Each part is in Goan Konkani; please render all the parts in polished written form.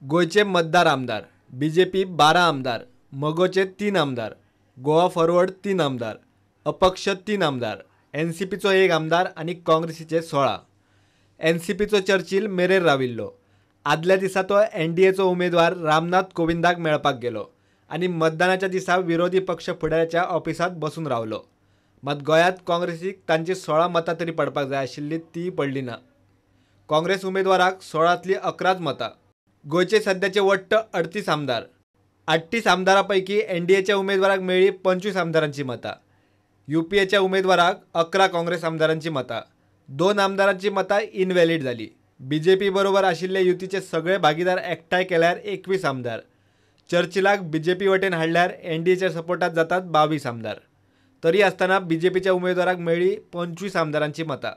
गोंयचे मतदार आमदार बीजेपी 12 आमदार, मगोचे 3 आमदार, गोवा फॉरवर्ड 3 आमदार, अपक्ष 3 आमदार, एनसीपीचो 1 आमदार आनी काँग्रेसीचे 16. एनसीपीचो चर्चिल मेरेर राविल्लो. आदल्या दिसा तो एनडीएचो उमेदवार रामनाथ कोविंदाक मेळपाक गेलो आनी मतदानाच्या दिसा विरोधी पक्ष फुडाऱ्याच्या ऑफिसांत बसून रावलो. मात गोंयांत काँग्रेसीक तांची 16 मतां तरी पडपाक जाय आशिल्ली ती पडली ना. काँग्रेस उमेदवाराक 16तलीं 11 मतां. गोंयचे सद्याचे वट्ट 38 आमदार. 38 आमदारां पैकी एनडीएच्या उमेदवाराक मेळ्ळी 25 आमदारांची मतां, यूपीएच्या उमेदवाराक 11 काँग्रेस आमदारांची मतां, 2 आमदारांची मतां इनव्हॅलिड जाली. बीजेपी बरोबर आशिल्ले युतीचे सगळे भागीदार एकठांय केल्यार 21 आमदार. चर्चिलाक बीजेपी वटेन हाडल्यार एनडीएच्या सपोर्टात जातात 22 आमदार. तरी आसतना बीजेपीच्या उमेदवाराक मेळ्ळी 25 आमदारांची मतां.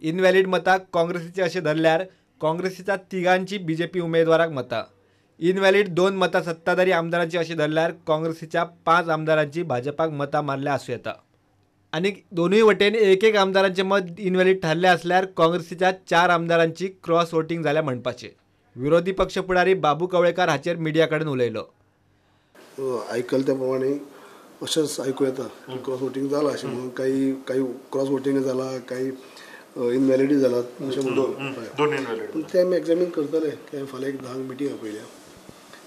इनव्हॅलिड मतां काँग्रेसीची अशें धरल्यार काँग्रेसीच्या 3गांची बीजेपी उमेदवाराक मतां, इनव्हॅलिड 2 मतां सत्ताधारी आमदारांची अशें धरल्यार काँग्रेसीच्या 5 आमदारांची भाजपाक मतां मारल्या आसूं येता. आनी दोनूय वटेन 1-1 आमदारांचें मत इनव्हॅलिड थारलें आसल्यार काँग्रेसीच्या 4 आमदारांची क्रॉस वोटींग जाल्या म्हणपाचें. विरोधी पक्ष फुडारी बाबू कवळेकार हाचेर मिडिया कडेन उलयलो. आयकल त्या प्रमाणे अशेंच आयकूं येता की क्रॉस वोटींग जालां अशें म्हणून, काही काही क्रॉस वोटींग जालां, काही इनव्हॅलिड जालात अशें म्हणून. पूण तें आमी एग्जामीन करतले. ते फाल्यां एक 10 मिटींग आपयल्या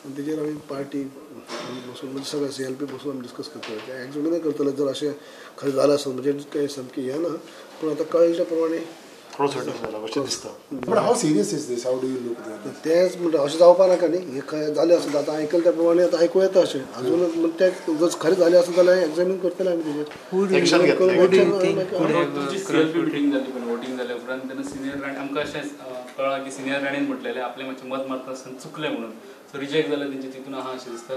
आनी तेजेर आमी पार्टी बसून म्हणजे सगळे CLP बसून आमी डिस्कस करतले. तें एग्जामीनय करतले. जर अशें खरें जालां आसत म्हणजे कांय सामकें हें ना, पूण आतां कळ्ळ्या प्रमाणे तेंच म्हणटा अशें जावपा नाका न्ही. हें खंय जालें आसत आतां आयकलें त्या प्रमाणे आतां आयकूं येता अशें अजून तें जर खरें जालें आसत जाल्यार एग्जामीन करतले आमी तेजेर. वोटींग जाल्या उपरांत तेन्ना सिनियर राणे आमकां अशें कळ्ळां की सिनियर राणेन म्हटलेलें आपलें मातशें मत मारता आसतना चुकलें म्हणून, सो रिजेक्ट जालें तेंचे तितून आहा अशें दिसता.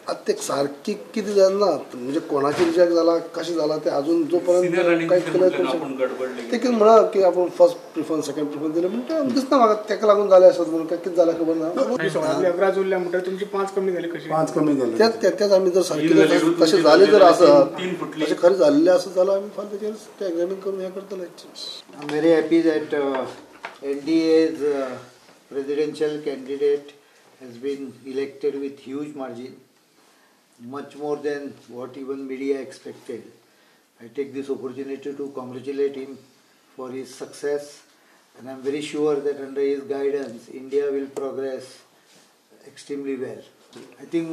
आतां ते सारकी कितें जालें ना म्हणजे कोणाचें रिजेक्ट जालां कशें जालां तें अजून जो पर्यंत कांय क्लियर करूं ते कितें म्हळां की आपूण फर्स्ट प्रिफरन्स सेकंड प्रिफरन्स दिलें म्हणटा दिसना म्हाका तेका लागून जालें आसत म्हणून काय कितें जालें खबर ना. 11 उरल्या म्हणटा तुमची 5 कमी जाली कशी? 5 कमी जाले तेच आमी जर सारकें तशें जालें जर आसत तशें खरें जाल्लें आसत जाल्यार आमी फाल्यां तेजेर तें एग्जामीन करून हें करतले. I am very happy that NDA's presidential candidate has been elected with huge margin, much more than what even media expected. I take this opportunity to congratulate him for his success, and I am very sure that under his guidance, India will progress extremely well. I think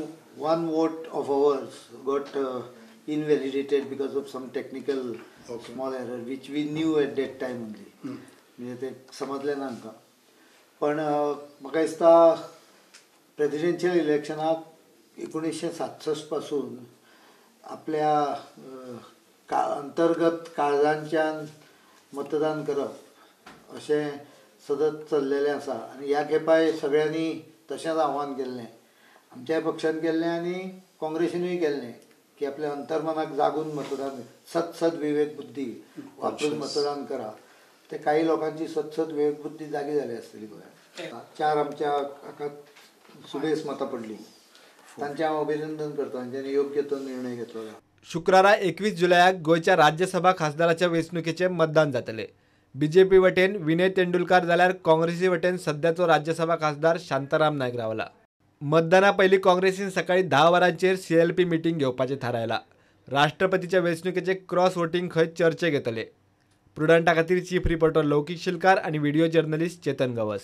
one vote of ours got invalidated because of some technical small error, which we knew at that time only. म्हणजे ते समजलें ना आमकां. पण म्हाका दिसता प्रेसिडेन्शियल इलेक्शनाक 1967 पासून आपल्या अंतर्गत काळजांच्यान मतदान करप अशें सतत चल्लेलें आसा आनी ह्या खेपाय सगळ्यांनी तशेंच आव्हान केल्लें, आमच्याय पक्षान केल्लें आनी काँग्रेसीनूय केल्लें की आपल्या अंतर्मनाक जागून मतदान, सत विवेक बुद्धी वापरून मतदान करा. ते काही लोकांची सत विवेक बुद्धी जागी जाली आसतली गोंयांत. 4 आमच्या हाका सुबेस मतां पडलीं, तांचें हांव अभिनंदन करता, तांच्यांनी योग्य तो निर्णय घेतलो. शुक्रारा 21 जुलयाक गोंयच्या राज्यसभा खासदाराच्या वेंचणुकेचें मतदान जातलें. बीजेपी वटेन विनय तेंडुलकार जाल्यार काँग्रेसी वटेन सद्याचो राज्यसभा खासदार शांताराम नायक रावला. मतदाना पयलीं काँग्रेसीन सकाळीं 10 वरांचेर CLP meeting घेवपाचें थारायलां. राष्ट्रपतीच्या वेंचणुकेचें क्रॉस वोटींग खंय चर्चेक येतलें. प्रुडंटा खातीर चीफ रिपोर्टर लौकीक शिलकार आनी व्हिडिओ जर्नलिस्ट चेतन गवस.